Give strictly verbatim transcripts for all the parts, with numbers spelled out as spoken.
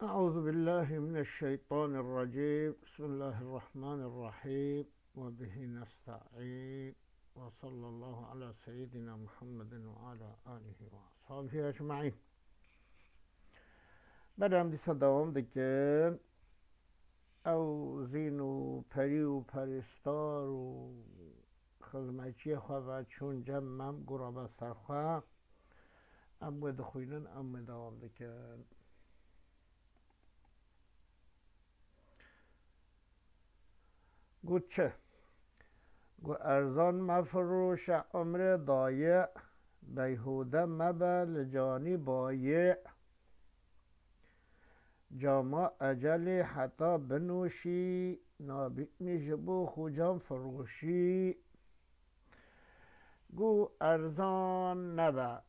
أعوذ بالله من الشيطان الرجيم. بسم الله الرحمن الرحيم. وبه نستعين. وصلى الله على سيدنا محمد وعلى آله وأصحابه أجمعين. Berem dîsa dewam dikin. Ew zîn û perî û perîstar û xizmetçiyê xwe ve çûn cem mem, gura be ser xwe. Em wê dixwînin, em wê dewam dikin. Got çi? Got erzan mefiroşe umrê dayê, beyhûde mebe li canî bayê. Cama ecelê heta binûşî, nabînî ji bo xwe can firoşî. Got erzan nebe.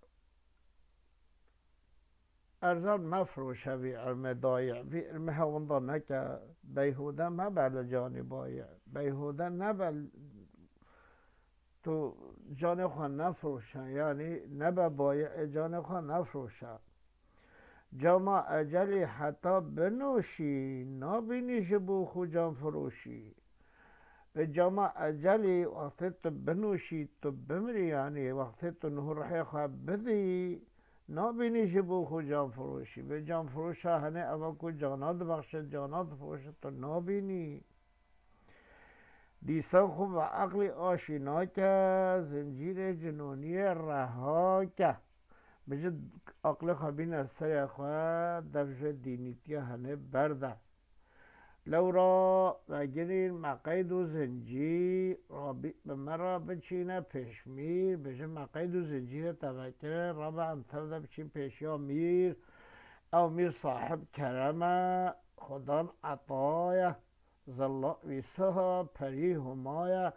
Erzan mefiroşe vî ilmê dayê, vî ilmê hewinda neke, beyhûde mebe li canî bayê. Beyhûde nebe, tu canê xwe nefiroşe, yanî nebe bayê, ê canê xwe nefiroşe. Cama ecelî heta binûşî, nabînî ji bo xwe can firoşî. Bi cama ecelî wextê tu binûşî, tu bimirî, yanî wextê tu niha ruhê xwe bidî, nabînî ji bo xwe can firoşî. Bi can firoşa hene eva ku cana dibexşe, cana difiroşe, tu nabînî. Dîsan xwe bi eqlî aşî nake, zincîrê cinoniyê reha ke. Bi ji aqlê xwe bîne serê xwe, dev ji dînîtiya hene berde. Lewra vegirîn me qeyd û zincîr, rabî bi me re biçîne pêşmîr, bi ji me qeyd û zincîrê te vekirin, rebe em tev de biçîn pêşiya mîr. Ew mîr sahib kerem e, xudan etaye. Zilla wî siha perî huma ye,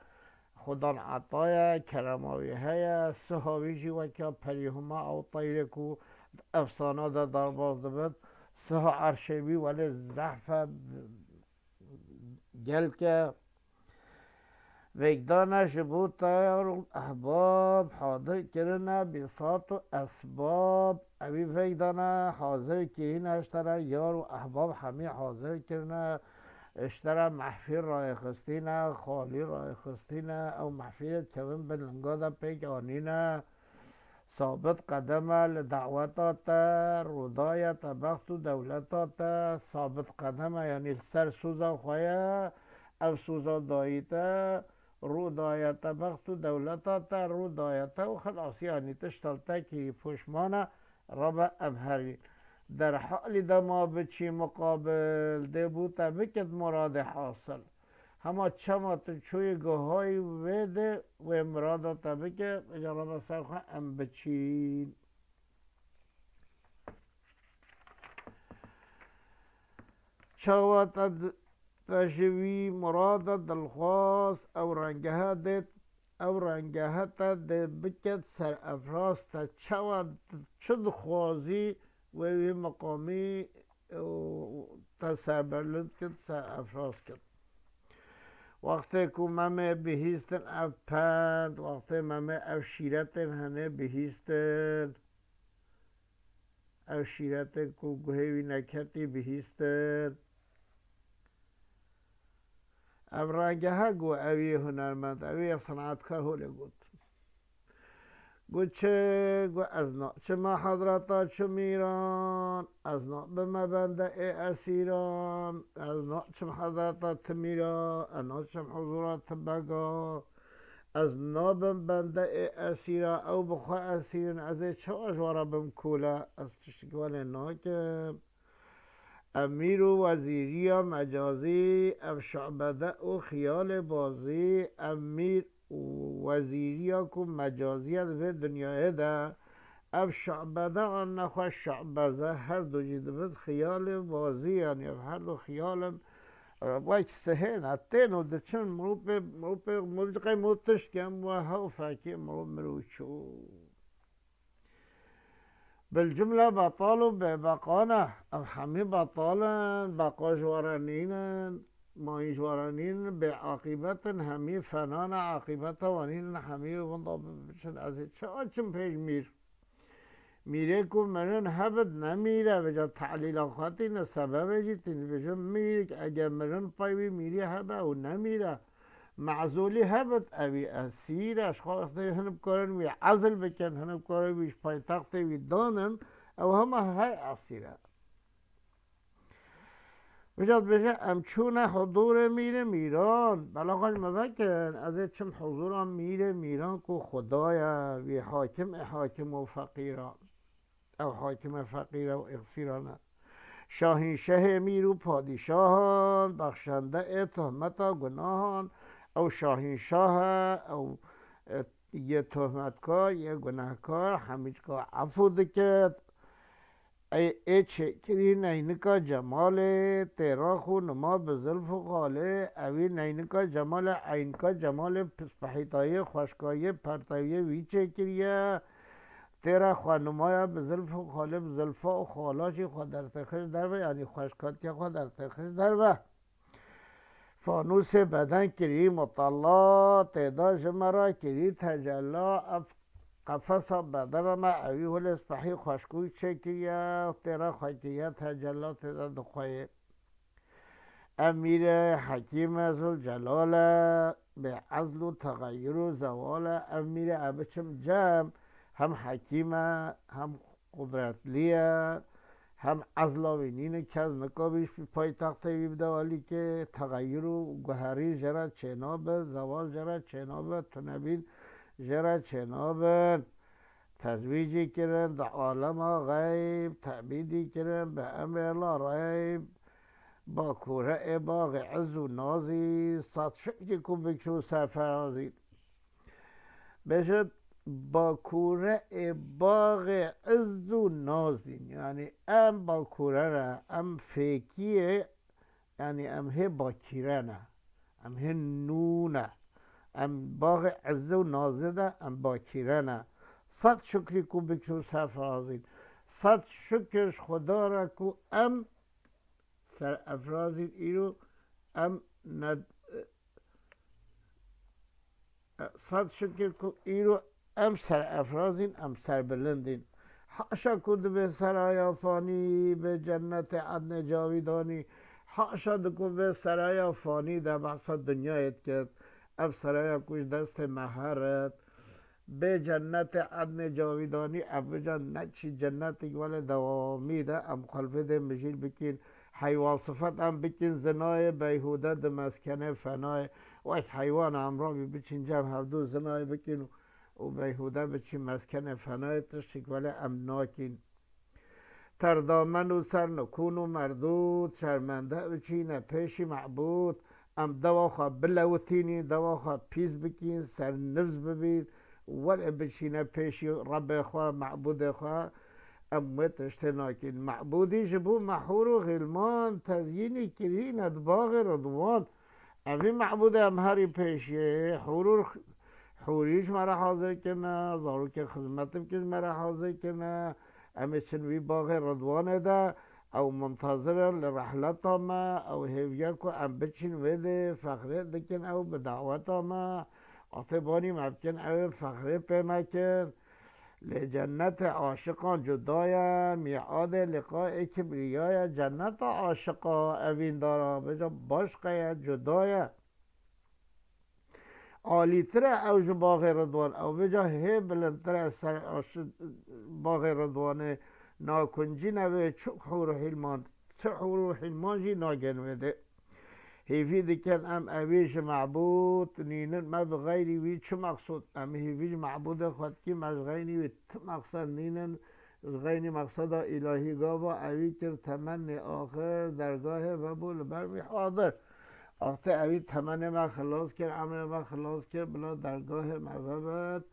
xudan etaye, kerema wî heye, siha wî jî weke perî huma ew teyrê ku efsana de derbas dibit, siha erşê wî welê zehf e, gelk e. Vêkdane ji bo te yar û ehbab hadir kirine bîsat û esbab. Evî vêkdane hazir kirîne ji te re yar û ehbab hemî hazir kirine. Ji te re mehfîl rayxistîne, xalî rayxistîne. Ew mehfîlê dikevin bin linga de pêk anîne. Sabit qedem e li daweta te, rûdaye te bext û dewleta te. Sabit qedem e, yanî li ser soza xwe ye. Ev soza dayî te, rûdaye te bext û dewleta te, rûdaye te û xilasî, yanî tişta li te kirî poşman e, rebe em herî. Derhalî dema biçî miqabil, dê bo te bikit muradê hasil. Hema çema tu çûyî guhayî wê dê wê mirada te bike, vêca rebe ser xwe em biçîn. Çawa te di-, te ji wî mirada dilxwaz ew rengehe dê, ew rengehe te dê biket serefraz, te çawa çi dixwazî wê wî miqamî û te serberlind kit, serefraz kit. Wextê ku me mê bihîstin ev pend, wextê me mê ev şîretên hene bihîstin, ev şîretên ku guhê wî neketî bihîstin, ev rengehe ku ew yê hunermend, ew yê senatkar holê got. Got çi? Got ez naçime hezreta çi mîran, ez nabime bende ê esîran, ez naçim hezreta ti mîra, ez naçim huzura ti bega, ez nabim bende ê esîra, ew bi xwe esîrin, ez ê çawa ji we re bim kole, ez tiştekî welê nakim. Ev mîr û wezîriya mecazî, ev şu'bede û xiyalê bazî, ev mîr û wezîriya ku mecazî ye di vê dinyayê de, ev şu'bede an nexwe şu'beze, her du jî dibin xiyalê bazî, yanî ev her du xiyal in, e, wek sihê ne, tên û diçin, mirov pê, mirov pê, mirov ji qey mirov tişt kem we hew fekê mirov mirov çû. Bilcumle betal û bêbeqa ne. Ev hemî betal in, beqa ji we re nînin, mayî ji we re nînin, bêaqîbet in, hemî fena ne, aqîbeta we nînin, hemî wê winda bi-, biçin. Ez ê çawa çim pêş mîr? Mîrê ku mirin hebit nemîre, vêca te'lîla xwe tîne, sebebê jî tîne. Dibêjin mîr, ege mirin pey wî mîrî hebe û nemîre. Mezûlî hebit, ewî esîr e. Ji xwe wextê hin bikarin wî ezil bikin, hin bikarin wî ji paytextê wî danin, ew hema her esîr e. Vêca dibêje, em çûne huzûrê mîrê mîran. Bela xwe ji me vekin, ez ê çim huzûra mîrê mîran ku Xuda ye, wî hakim ê hakim û feqîran. Ew hakim ê feqîr û esîran e. Şahînşehê mîr û padîşahan, bexşende ê tohmeta gunahan, ew şahînşah e, ew, e, yê tohmetkar, yê gunehkar, hemîçka efû dikit. Ey, ê çêkirî neynika cemalê, têra xwe nima bi zilf û xalê, ewî neynika cemalê, eynika cemalê, pispehîtayê, xweşkayê, pertewiyê wî çêkiriye. Têra xwe numaya bi zilf û xalê, bi zilfa û xala jî xwe dertêxij derve, yanî xweşkatiya xwe dertêxij derve. Fanûsê beden kirî mutella, têda ji me re kirî tecella, ev qefesa bedena me, ewî holê spehî xweşkû çêkiriye, têra xwe kiriye tecella, têda dixweyê. Ev mîrê hekîm e, Zûlcelal e, bê ezl û texeyir û zewal e. Ev mîrê ez biçim cem, hem hekîm e, hem qudretlî ye, hem ezla wî nîne, kes nikabî ji paytextê wî bide alîkê, texeyir û guherî jê re çênabe, zewal jê re çênabe, tunebîn jê re çênabin. Tezwîcî kirin di alema xeyb, tebîdî kirin bi emrê la reyb. Bakûre ê baxê iz û nazî, sed şukrî ku bikir û serferazî. Bêjin, bakûre ê baxê iz û nazîn. Yanî em bakûre ne, em fêkiyê, yanî em hê bakîre ne, em hê nû ne. Em baxê izê û nazê de em bakîre ne. Sed şukrî ku bikir û serfirazîn. Sed şukir ji Xuda re ku em serefrazîn îro em ne, Sed şikir ku îro em serefrazîn, em serbilindîn. Haşa ku divê seraya fanî bê cennetê ednê cavîdanî. Haşa di ku vê seraya fanî de behsa dinyayê dikir. Ev seraya ku ji destê me herit. Bê cennetê ednê cavîdanî, ev bica neçî cennetik welê dewamî de em xwe li vê dê mijîl bikîn. Heywan sifet em bikîn zinayê beyhûde di meskenê fenayê. Wek heywana em rabî biçîn cem hevdû zinayê bikîn û, û beyhûde biçîn meskenê fenayê, tiştik welê em nakîn. Terdamen û sernikûn û merdûd, şermende biçîne pêşî mebûd. Em dewa xwe bilewitînî, dewa xwe pîs bikîn, sernivz bibîn, welê biçîne pêşî Rebbê xwe, mebûdê xwe. Em wê tiştê nakîn. Mebûdî ji bo me hûr û xîlman tezyînî kirîne di baxê Ridwan. Evî mebûdê em herî pêşiyê hûr û x-, hûrî ji me re hazir kirine, zarokê xizmetê bikî ji me re hazir kirine. Em ê çin wî baxê Ridwanê de, ew muntezir in li rehleta me, ew hêviya ku em biçin wê dê, fexrê dikin ew bi daweta me. Atê banî me bikin, ew ê fexrê pê me kin. Lê cennetê aşiqan cuda ye, mîadê liqayê kibriya ye. Cenneta aşiqa evîndara, vêca başqe ye, cuda ye. Alîtir e ew ji baxê Ridwan. Ew vêca hê bilindtir e ser aşi-, baxê Ridwanê. Nakuncîne wê çi hûr û hîlman, çi hûr û hîlman jî nagên wê dê. Hêvî dikin em evî ji mebûd nînin, me bi xeyrî wî çi meqsûd? Em hêvî ji mebûdê xwe dikî, me ji xeynî wî ti meqsed nînin. Ji xeynî meqseda îlahî gava evî kir temennê axir, dergahê vebû li ber wî hadir. Axtê evî temenê me xilas kir, emrê me xilas kir, bila dergahê me vebit.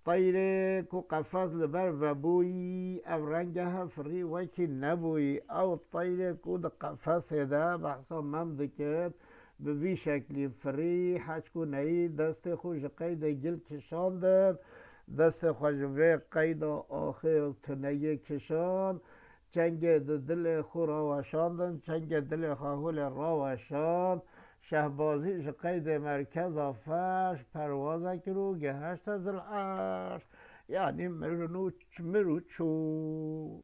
Teyrê ku qefes li ber vebûyî, ev rengehe firî wekî nebûyî. Ew teyrê ku di qefesê de behsa mem dikit, bi vî şeklî firî, heçku neyî, destê xwe ji qeydê gil kişandin, destê xwe ji vê qeyda axê û tuneyê kişand, çengê di dilê xwe raweşandin, çengê dilê xwe holê raweşand, şehbazî ji qeydê merkeza ferş perwaze kir û gihişte zil erş. Yanî mirin û ç-, mir û çû.